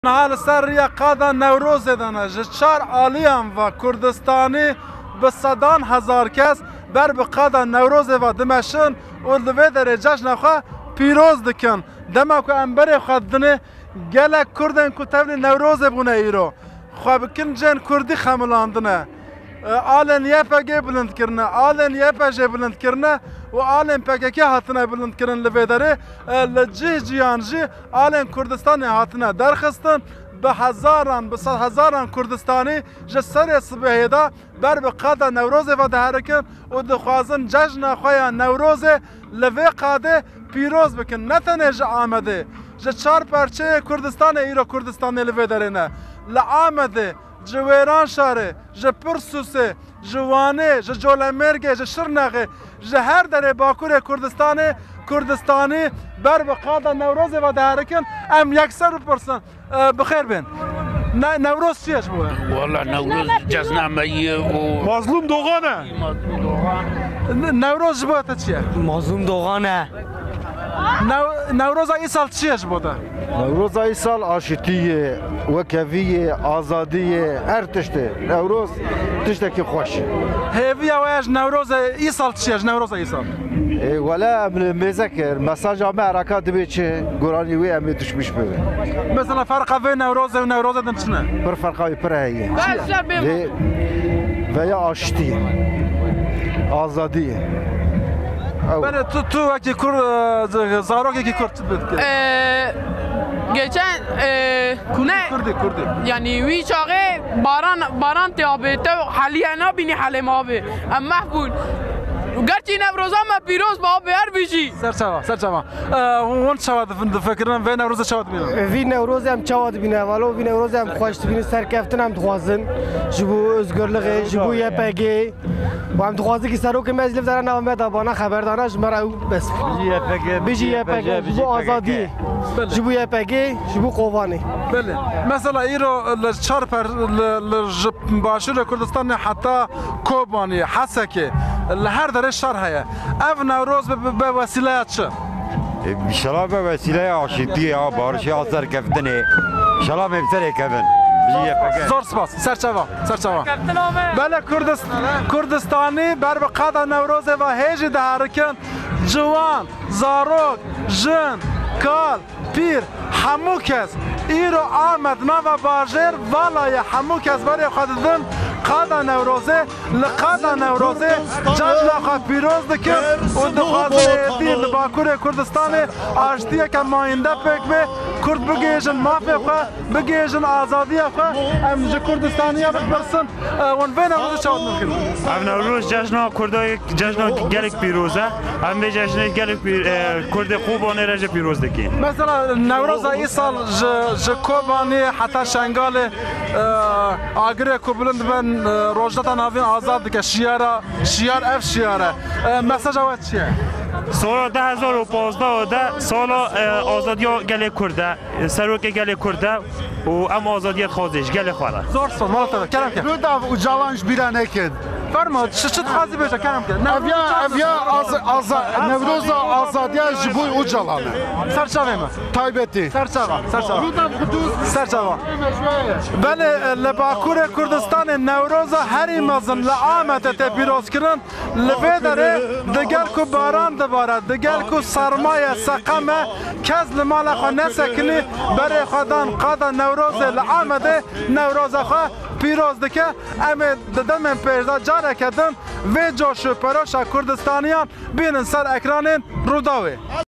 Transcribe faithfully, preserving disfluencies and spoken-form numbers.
Niha li ser riya qada Newrozê de ne, ji çar aliyan ve Kurdistanî bi sedan hezar kes ber bi qada Newrozê ve dimeşin û li vê derê cejna xwe pîroz dikin. Dema ku em berê xwe didinê, gelek Kurdên ku tevlî Newrozê bûne îro, xwe bi kincên Kurdî xemilandine. E, alên Y P G bilind kirine, alên Y P J bilind kirine û alên P K K hatine bilind kirin li vê derê. E, li cih ciyan jî alên Kurdistanê hatine derxistin. Bi hezaran, bi sedhezaran Kurdistanî ji serê sibehê de ber bi qada Newrozê ve diherikin û dixwazin cejna xwe ya Newrozê li vê qadê pîroz bikin. Ne tenê ji Amedê, ji çar perçeyê Kurdistanê îro Kurdistanê li vê derê ne. Li Amedê, ji Wêranşarê, ji Pirsûsê, ji Wanê, ji Colemêrgê, ji Şirnexê, ji her derê Bakurê Kurdistanê, Kurdistanî ber bi qada Newrozê ve diherikin. Em yekser bipirsin, e, bi xêr bên. Ne-, Newroz çi ye ji bo we? Wala Newroz cejna me ye û Mazlûm Dogan e. Mazlûm Dogan. Ne-, Newroz ji bo te çi ye? Mazlûm Dogan e. New-, Newroza îsal çi ye ji bo te? Newroza îsal aşitî ye, wekhevî ye, azadî ye, her tişt e. Newroz tiştekî xweş e. Hêviya we ya ji Newrozê îsal çi ye, ji Newroza îsal? Ê, wele em li mêze kir, mesaja me eraka dibê çi, goranî wê em ê tişmîş bibin. Mesela ferqa vê Newrozê û Newrozê din çi ne? Pir ferqa wê pir heye. Vê, veya aştî, azadî. Ew. Belê, tu, tu wekî kur, e, z-, zarokekî kur çi dikî? Ee, geçen, ee, Kurdî, ne? Kurdî, Kurdî. Yani wî çaxê baran, baran tê abê, te heliye nabînî helê me abê. Em mehv bûn. Gerçî Newroza me pîroz be abê, her bijî. Serçava, serçava. E, hûn çawa dif-, difikirin? Vê Newrozê çawa dibînin? Vî Newrozê em çawa dibînin? Valo vî Newrozê em xweş dibînin, serkeftin em dixwazin. Ji bo özgürlüğê, ji bo Y P G. Û em dixwazin ki serokê me ez li vdara nava me da bana xeber dana ji me re ew bes. Bijî Y P G, bijî Y P G, ji bo azadiyê. Belê. Ji bo Y P G, ji bo Kovanê. Belê. Mesela îro li çar per-, li, li ji Başûrê Kurdistanê heta Kobaniyê, Hesekê, li her derê şer heye. Ev Newroz be, be, be wesîleya çi? E, inşallah be wesîleya aşîtiyê, ya barişê, ya serkeftinê. İnşallah em serê kevin. Bijî Y P G. Zor spas. Serçava, serçava. Belê Kurdist-, Kurdistanî ber bi qada Newrozê ve hê jî diherikin. Ciwan, zarok, jin, kal, pîr, hemû kes îro Amed nava bajêr vala ye, hemû kes berê xwe didin qada Newrozê, li qada Newrozê cejna xwe pîroz dikin û dixwazin êdî li Bakurê Kurdistanê aştiyeke mayînde pêk bê, Kurd bigihêjin mafê xwe, bigihêjin azadiya xwe. Em ji Kurdistaniya bipirsin, e, wan vê Newrozê çawa dikin? Ev Newroz cejna Kurda ye. Cejna gelek pîroz e. Em vê cejnê gelek pîr-, e, Kurdê Kobanê re jî pîroz dikî. Mesela Newroza îsal ji, ji Kobanê heta Şengalê, e, agirê ku bilind ben, e, Rojhilata Navîn azad dike. Şiyara, şiyar ev şiyar e. E, mesaja we çi ye? Sala du hezar û pazdeh de sala, e, azadiya gelê Kurd e. Serokê gelê Kurd e û em azadiyê dixwazê ji gelê xwe re. Zor spas, mala te be, kerem ke. Rûdaw Ocalan ji bîra nekin. Fermo, çi, çi dixwazî bêje, kerem ke. Ev ya, ev ya az-, aza-, Newroza azadiya ji bo Ocalan e. Serçavê me. Taybetî. Serçava, serçava. Rûdaw Qudûs. Serçava. Belê, li Bakurê Kurdistanê Newroza herî mezin li Amedê tê pîrozkirin. Li vê derê digel ku baran dibare, digel ku serma ye, seqem e, kes li mala xwe nesekinî, berê xwe dan qada Newrozê li Amedê Newroza xwe pîroz dike. Em ê di demên pêş de careke din vê coş û peroşa Kurdistaniyan bînin ser ekranên Rûdawê.